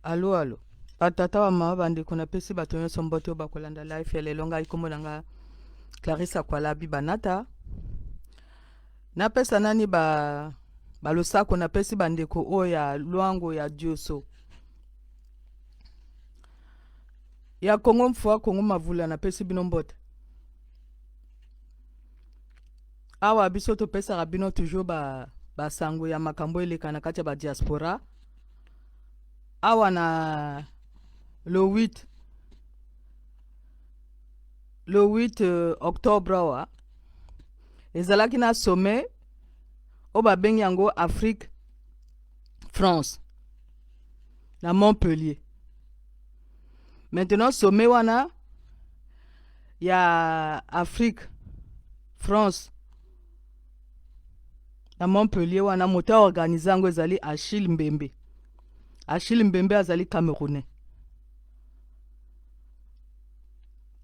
Alo alo ba tata ba mama ba ndeko napesi bato nyonso mbote oyo bakolanda live ya lelo. Ngai kombo na nga Clarisse Akwalabi Banata. Napesa nani ba balosako, napesi bandeko oyo ya Luango ya Dioso ya Kongo Mfua Kongo Mavula, napesi bino mbote. Awa biso topesaka bino toujours ba basango ya makambo eleka na kati ya ba diaspora. Awa na le 8 le 8 octobre awa ezalaki na sommet oyo babengi yango Afrique France na Montpellier. Maintenant sommet wana ya Afrique France na Montpellier wana moto aorganize yango ezali Achille Mbembe. Achille Mbembe azali Camerounais.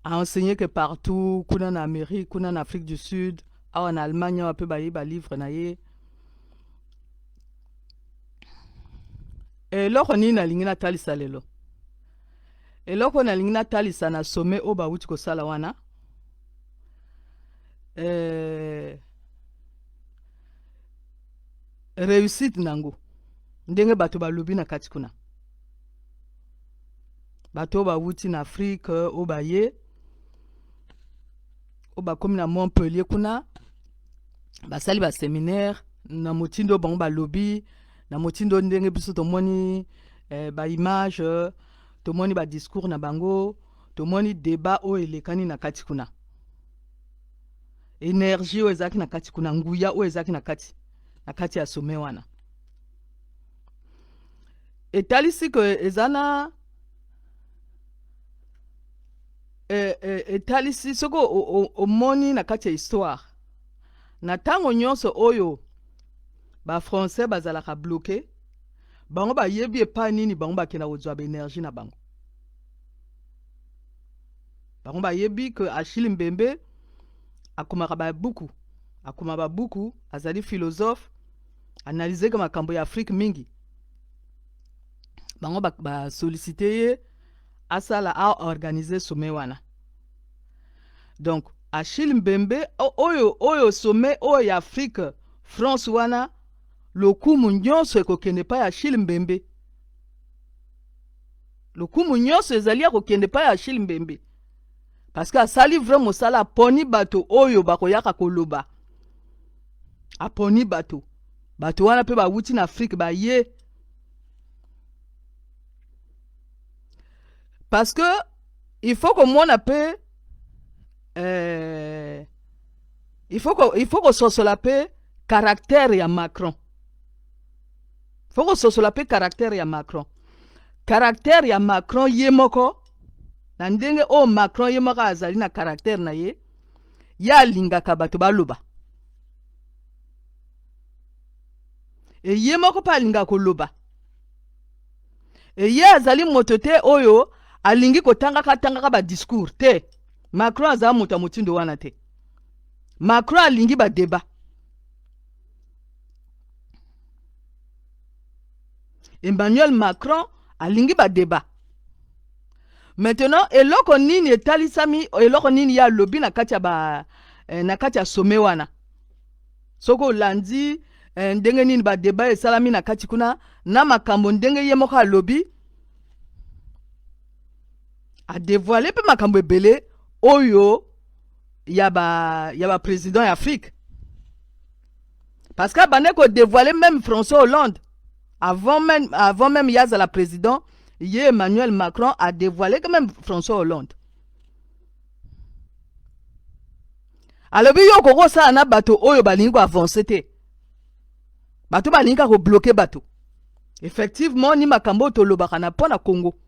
A enseigné que partout kuna na Amérique, kuna na Afrique du Sud, awa na Allemagne awa pe baye ba livre na ye. Eloko nini nalingi natalisa lelo? Eloko nalingi natalisa na sommet oyo bawuti kosala wana réussite nango ndenge bato balobi na kati kuna, bato oyo bawuti na Afrique oyo baye oyo bakomi na Montpellier kuna basali ba seminaire na motindo bango balobi na motindo ndenge biso tomoni ba image, tomoni ba discours na bango, tomoni débat oyo elekani na kati kuna, énergie oyo ezalaki na kati kuna, nguya oyo ezalaki na kati ya sommet wana etalisi ke eza na etalisi soki omoni na kati ya histoire na ntango nyonso oyo ba français bazalaka bloqué, bango bayebi epai nini bango bakenda kozwa ba énergie na bango. Bango bayebi ke Achille Mbembe akomaka babuku, akoma babuku, azali philosophe, analyseke makambo ya Afrique mingi. Bango ba sollicite ye asala aorganize sommet wana. Donc Achille Mbembe oyo oyo sommet oyo ya Afrique France wana, lokumu nyonso ekokende epai ya Achille Mbembe. Lokumu nyonso ezali ya kokende epai ya Achille Mbembe parce que asali vrai mosala, aponi bato oyo bakoyaka koloba, aponi bato, bato wana mpe bawuti na Afrique baye parce que il faut komona mpe il faut kososola mpe caractère ya Macron. Faut kososola mpe caractère ya Macron, caractère ya Macron ye moko, na ndenge oyo Macron ye moko azali na caractère na ye, ye alingaka bato baloba, e ye moko mpe alingaka koloba, e ye azali moto te oyo alingi kotangaka tangaka ba discours te. Macron azali moto ya motindo wana te. Macron alingi ba débat. Emmanuel Macron alingi ba débat. Maintenant eloko nini etalisami, eloko nini ya lobi na kati ya ba na kati ya sommet wana, soki olandi ndenge nini ba débat esalami na kati kuna na makambo ndenge ye moko alobi, a dévoiler mpe makambo ebele oyo ya ba président ya Afrique, parce que abandaki kodévoiler même François Hollande avant même ye azala président. Ye Emmanuel Macron a dévoilé quand même François Hollande, alobi yo okoki kosala na bato oyo balingi koavance te, bato balingi kaka kobloquer bato. Effectivement, ni makambo oyo tolobaka na mpo na Congo,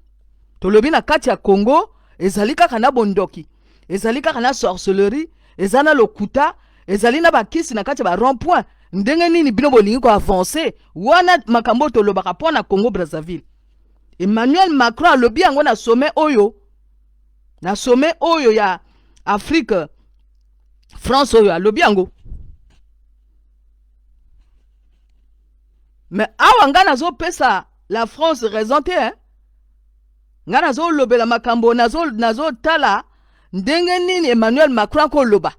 tolobi na kati ya Congo ezali kaka na bondoki, ezali kaka na sorcellerie, eza na lokuta, ezali na bakisi na kati ya ba rond point. Ndenge nini bino bolingi koavance wana? Makambo oyo tolobaka mpo na Congo Brazzaville, Emmanuel Macron alobi yango na sommet oyo, na sommet oyo ya Afrique France oyo, alobi yango. Mais awa ngai nazopesa la France raison te, hein? Nga nazolobela makambo, nazotala nazo ndenge nini Emmanuel Macron akoloba.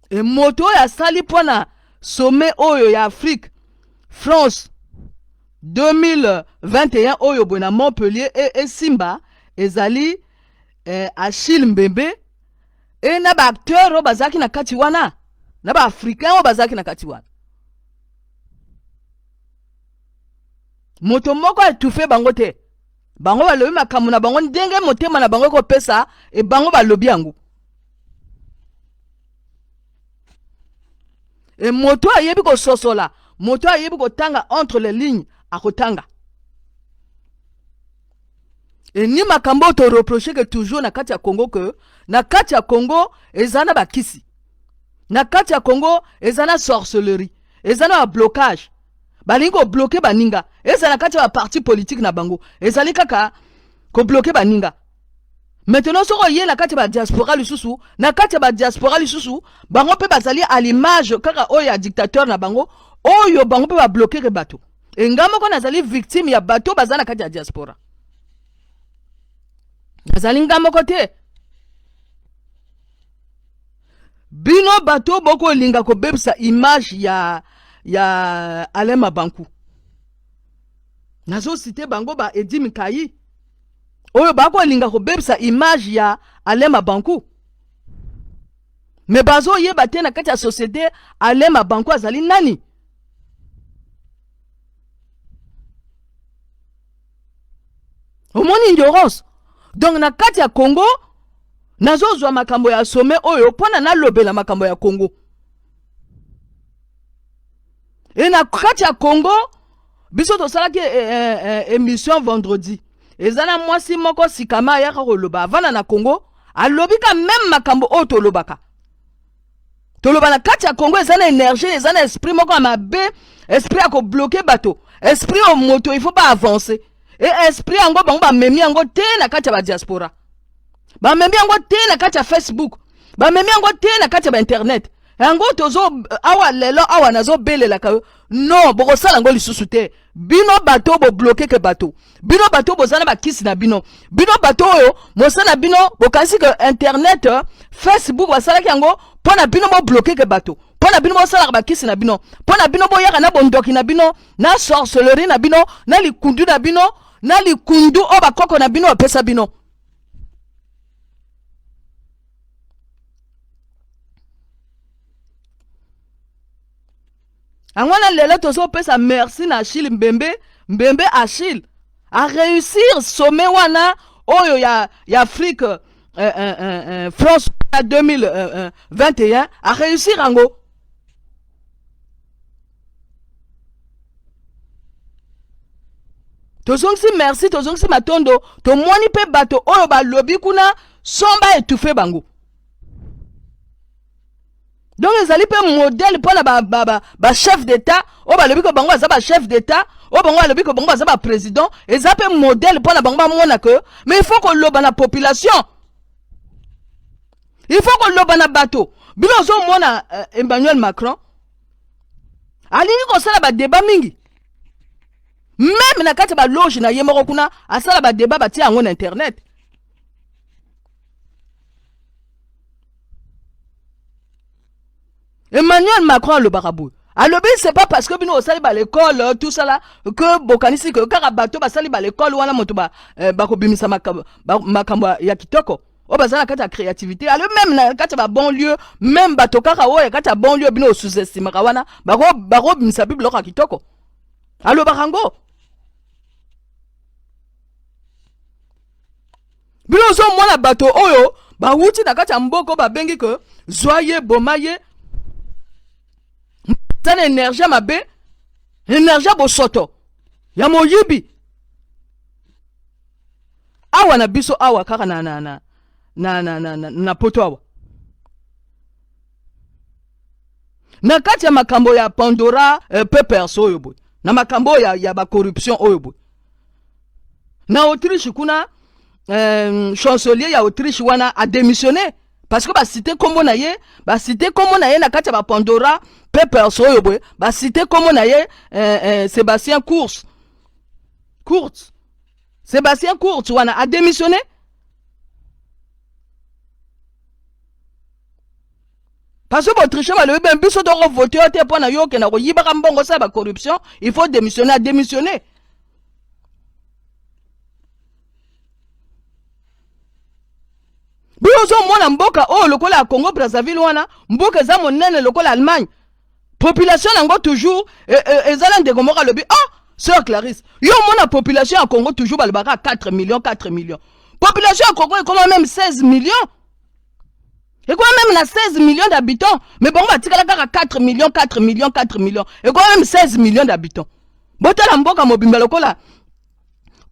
E moto oyo asali mpo na sommet oyo ya Afrique France 2021 oyo boye na Montpellier e, esimba ezali eh, Achille Mbembe e na baacteur oyo bazalaki na kati wana na baafricain oyo bazalaki na kati wana. Moto moko etouffe bango te. Bango balobi makambo na bango ndenge motema na bango ekopesa, e bango balobi yango. E moto ayebi kososola, moto ayebi kotanga entre les lignes, akotanga. E ni makambo oyo toreproche ke toujours na kati ya Congo, ke na kati ya Congo eza na bakisi, na kati ya Congo eza na sorcellerie, eza na bablocage, balingi kobloke baninga, eza na kati ya baparti politique na bango, ezali kaka kobloke baninga. Maintenant soki oye na kati ya badiaspora lisusu, na kati ya badiaspora lisusu bango mpe bazali à l'image kaka oyo ya dictateur na bango, oyo bango mpe bablokeke bato. E nga moko nazali victime ya bato baza na kati ya diaspora, nazali nga moko te. Bino bato bokolinga kobebisa image ya Alain Mabanku, nazosite bango ba Edi Mikayi oyo bakolinga kobebisa image ya Alain Mabanku, me bazoyeba te na kati ya société Alain Mabanku azali nani. Omoni ignorance. Donc na kati ya Congo nazozwa makambo ya sommet oyo mpona nalobela makambo ya Congo. E na kati ya Congo biso tosalaki émission vendredi, eza na mwasi moko sikama ayaka koloba, avanda na Congo, alobi ka même makambo oyo tolobaka. Toloba na kati ya Congo eza na énergie, eza na esprit moko ya mabe, esprit ya kobloke bato, esprit oyo moto il faut ba avancer. E esprit yango bango bamemi yango te na kati ya badiaspora, bamemi yango te na kati ya Facebook, bamemi yango te na kati ya bainternet. Yango tozo awa lelo awa nazobelelaka yo, non, bokosala yango lisusu te. Bino bato bobloke ke bato, bino bato boza na bakisi na bino, bino bato oyo mosala bino bokanisi ke internet Facebook basalaki yango mpo na bino bobloke ke bato, mpo na bino bosalaka bakisi na bino, mpo na bino boyaka na bondoki na bino, na sorcellerie na bino, na likundu na bino, na likundu oyo bakoko na bino bapesa bino. Yango wana lelo tozopesa merci na Achille Mbembe. Mbembe Achille a réussir sommet wana oyo ya Afrique France 2021, a réussir yango. Tozongisi merci, tozongisi matondo, tomoni mpe bato oyo balobi kuna somba étouffe bango. Donc ezali mpe modèle mpona ba chef d'état oyo balobi ko bango baza ba chef d'état, oyo bango balobi ko bango baza ba président. Eza mpe modèle mpona bango bamona ke mais il faut koloba na population, il faut koloba na bato. Bino ozomona Emmanuel Macron alingi kosala ba débat mingi, même na kati ya baloge na ye moko kuna asala ba débat, batia yango na internet. Emmanuel Macron alobaka boye, alobi c'est pas parce que bino osali ba l'école tout ça là que bokanisi que kaka bato basali ba l'école wana moto ba bakobimisa makambo ya kitoko oyo baza na kati ya créativité. Alobi même na kati ya ba banlieue, même bato kaka oyo ya kati ya banlieue bino osous-estimaka wana bakobimisa mpe biloko ya kitoko. Alobaka yango. Bino ozomona bato oyo bawuti na kati ya mboko babengi ke zwa ye boma ye, eza na énergie ya mabe, énergie ya bosoto ya moyibi. Awa na biso awa kaka na na na na na na, na, na poto awa na kati ya makambo ya Pandora Papers oyo boye, na makambo oyo ya ba corruption oyo boye na Autriche kuna, chancelier ya Autriche wana a démissionné parce que basite kombo na ye, basite kombo na ye na kati ya ba Pandora Papers oyo boye, basite kombo na ye, Sébastien Kurz. Kurz, Sébastien Kurz wana adémissionné. Parce que baautrichien balobi ben biso tokovote yo te mpo na yo okenda koyibaka mbongo, osala bacorruption, il faut démissionner. Adémissionné. Bino ozomona mboka oyo lokola ya Congo Brazzaville wana, mboka eza monene lokola Allemagne, population yango toujours eza na ndeko moko alobi: "Ah, sœur Clarisse, yo omona population ya Congo toujours balobaka 4 millions, 4 millions." Population ya Congo ekoma même 16 millions, ekoma même na 16 millions d'habitants, mais bango batikala kaka 4 millions, 4 millions, 4 millions. Ekoma même 16 millions d'habitants. Botala mboka mobimba lokola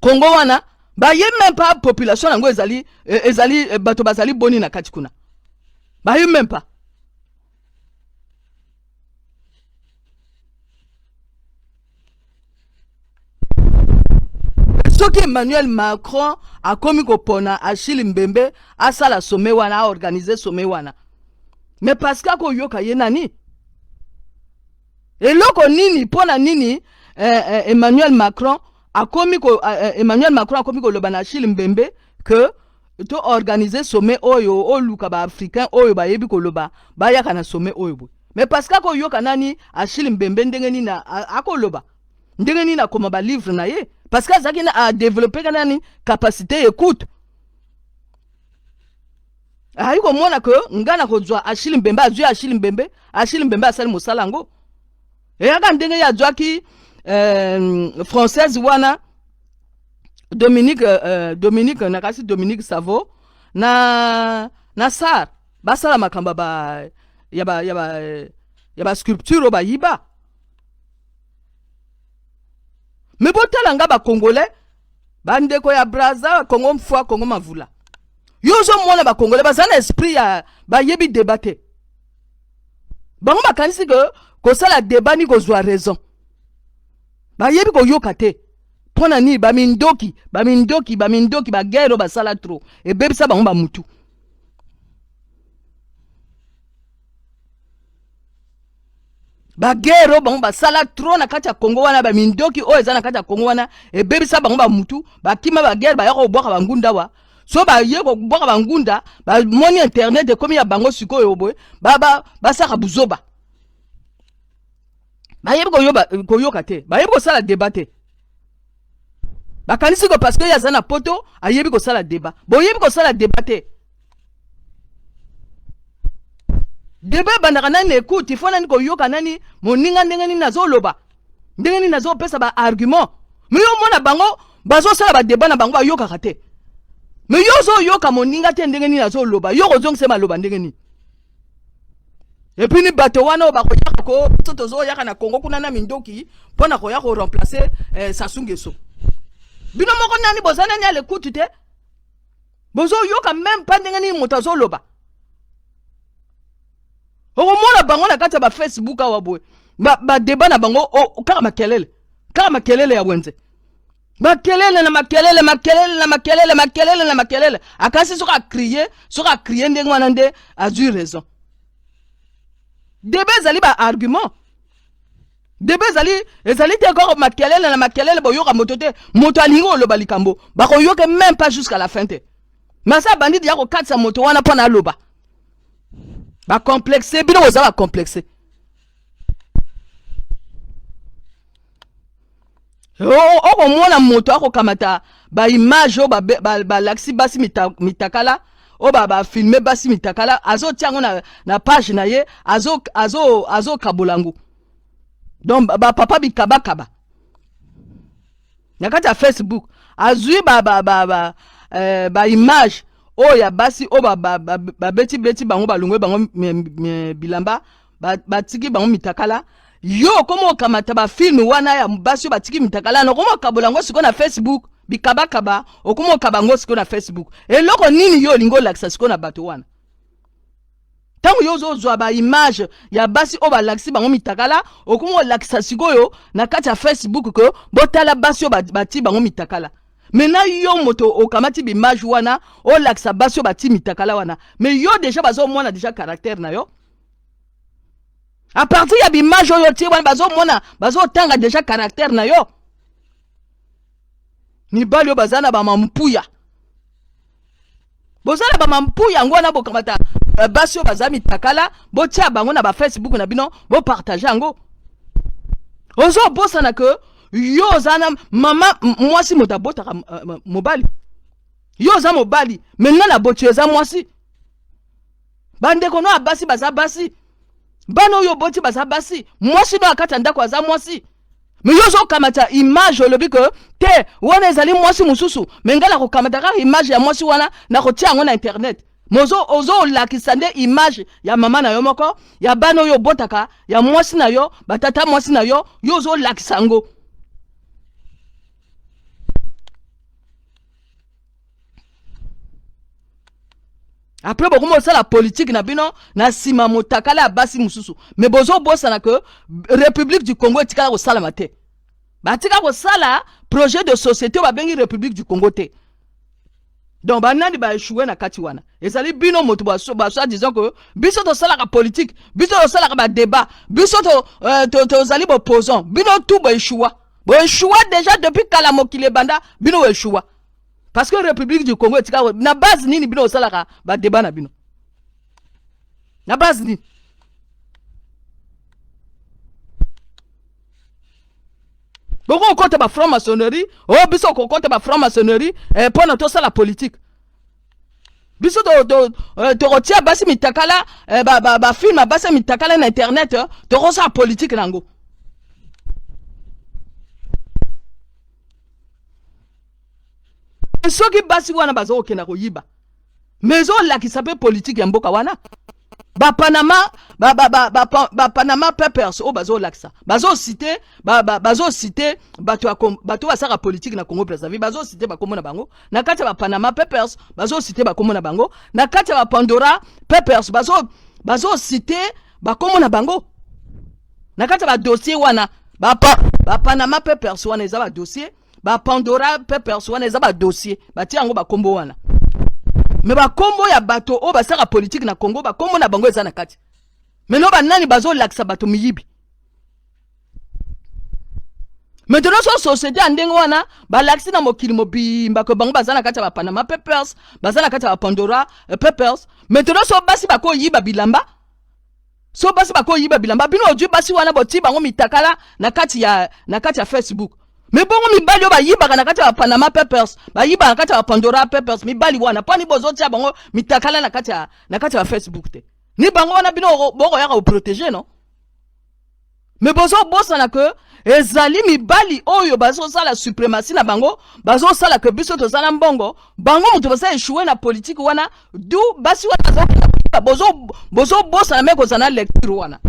Congo wana, baye même pas population yango ezali bato bazali boni na kati kuna, baye même pas. Soki Emmanuel Macron akomi kopona Achille Mbembe asala sommet wana, aorganize sommet wana, mais parce que akoyoka ye nani, eloko nini, mpo na nini Emmanuel Macron akomi ko, Emmanuel Macron akomi koloba na Achille Mbembe que to organiser sommet oyo, oluka baafricain oyo bayebi koloba, bayaka na sommet oyo boye? Mais parce que akoyoka nani Achille Mbembe, ndenge nini akoloba, ndenge nini akoma balivre na ye, parce que azalaki na adéveloppe nani capacité écoute. Ayi komona ke nga na kozwa Achille Mbembe, azwi Achille Mbembe, Achille Mbembe asali mosala yango. Eyaka ndenge ye azwaki française wana Dominique, nakasi Dominique Savo na Sar, basala makambo ba ya ba ya ba ya ba sculpture oyo bayiba. Me botala nga, bacongolais, bandeko ya Braza, Kongo mfua, Kongo mavula, yo ozomona bacongolais baza na esprit ya bayebi débat te. Bango bakanisi ke kosala débat ni kozwa raison. Bayebi koyoka te. Mpo na nini? Bamindoki, bamindoki, bamindoki, baguerre oyo basala trop ebebisa bango bamutu. Baguerre oyo bango basala trop na kati ya Kongo wana, bamindoki oyo eza na kati ya Kongo wana ebebisa bango bamutu. Bakima baguerre, baya kobwaka bangunda wa. So baye kobwaka bangunda, bamoni internet ekomi ya bango. Sikoyo boye basaka buzoba. Bayebi koyoka te, bayebi kosala débat te. Bakanisi ko parce que ye aza na poto, ayebi kosala débat. Boyebi kosala débat te. Débat ebandaka nani na écoute. Il faut nani koyoka nani moninga, ndenge nini azoloba, ndenge nini azopesa baargument. Me yo omona bango bazosala badébat na bango, bayokaka te. Me yo ozoyoka moninga te, ndenge nini azoloba, yo kozongisa maloba ndenge nini? Et puis ni bato wana oyo bakoyaka ko biso tozoyaka na Kongo kuna na mindoki mpo na koya koremplace Sassou Nguesso, bino moko nani boza nani à l'écoute te. Bozoyoka même pas ndenge nini moto azoloba. Okomona bango na kati ya bafacebook awa boye, badébat na bango kaka makelele, kaka makelele ya wenze, makelele na makelele, makelele na makelele, makelele na makelele. Akasi soki acrie, soki acrie ndenge wana nde azwi raison. Débat ezali baargument. Débat ezali te kaka makelele na makelele. Boyoka moto te. Moto alingi koloba likambo, bakoyoka même pas jusqu'à la fin te. Mais asa abandi deya kokatisa moto wana mpo na aloba. Bacomplexe, bino boza bacomplexe. Okomona moto akokamata baimage oyo balakisi basi mitakala, oyo bafilme basi mitakala, azotia yango na page na ye, azokabola yango. Donc bapapa bikabakaba na kati ya Facebook azwi baimage oyo ya basi oyo babeti-beti bango, balongoli bango bilamba, batiki bango mitakala. Yo okoma okamata bafilme wana ya basi oyo batiki mitakala na, okoma okabola yango sikoyo na Facebook. Bikabakaba, okoma okaba yango sikoyo na Facebook. Eloko nini yo olingi olakisa sikoyo na bato wana? Ntango yo ozozwa baimage ya basi oyo balakisi bango mitakala, okoma olakisa sikoyo na kati ya Facebook ke botala basi oyo bati bango mitakala. Maintenant yo moto okamati baimage wana, olakisa basi oyo bati mitakala wana, mais yo déjà bazomona déjà caractère na yo à partir ya baimage oyo otie wana. Bazomona, bazotanga déjà caractère na yo. Mibali oyo baza na bamampuya, boza na bamampuya yango wana bokamata eh, basi oyo baza mitakala, botia bango na bafacebook na bino, bopartage yango. Ozobosana ke yo oza na mama mwasi, moto abotaka eh, mobali. Yo oza mobali, me nga na boti eza mwasi. Bandeko no ya basi baza basi, bana oyo oboti baza basi, mwasi no ya kati ya ndako aza mwasi. Me yo ozokamata image, olobi ke te wana ezali mwasi mosusu, me ngai nakokamata kaka image ya mwasi wana, nakotia yango na internet. Ozolakisa nde image ya mama na yo moko, ya bana oyo obotaka, ya mwasi na yo, batata mwasi na yo, yo ozolakisa yango. Après bokomi osala politike na bino na nsima motakala ya basi mosusu. Me bozobosana ke République du Congo etikala kosalama te. Batika kosala projet de société oyo babengi République du Congo te. Donc banani baéchoué na kati wana? Ezali bino moto basoi disant que biso tosalaka politique, biso tosalaka badébat, biso tozali boopposant. Bino tu boéchoua, boéchoua déjà depuis kala. Mokili ebanda, bino boéchoua, parce que République du Congo etika na base nini? Bino osalaka badébat na bino na base nini? Boko okota ba franc-maçonnerie oyo, biso okokota ba franc-maçonnerie mpo na tosala politique. Biso tokotia basi mitakala, bafilm ya basi ya mitakala na internet, tokosala politique nango. Soki basi wana baza kokenda koyiba, me ezolakisa mpe politike ya mboka wana. Bapanama ba, ba, ba, ba, ba Papers oyo bazolakisa, bazociter ba, bato ya bato basalaka politike na Congo Brazzaville, bazociter bakombo na bango na kati ya baPanama Papers, bazociter bakombo na bango na kati ya baPandora Papers, bazociter bakombo na bango na kati ya badossier wana. BaPanama Papers wana eza badossier, baPandora Papers wana eza badossier, batia yango bakombo wana. Me bakombo ya bato oyo basalaka politike na Congo, bakombo na bango eza na kati. Meno banani bazolakisa bato miyibi? Maintenant, so société ya ndenge wana balakisi na mokili mobimba ke bango baza na kati ya baPanama Papers, baza na kati ya baPandora Papers. Maintenant, so basi bakoyiba bilamba, so basi bakoyiba bilamba, bino ozwi basi wana, botii bango mitakala na kati ya Facebook. Me bongo mibali oyo bayibaka na kati ya baPanama Papers, bayibaka na kati ya baPandora Papers, mibali wana, mponi bozotia bango mitakala na kati ya bafacebook te? Ni bango wana bino bokoyaka koprotéger no. Me bozobosana ke ezali mibali oyo bazosala suprématie na bango, bazosala ke biso toza na mbongo. Bango moto baza échoué na politike wana, du basi wana bazokenda koyiba. Bozobosana me kozala na lecture wana.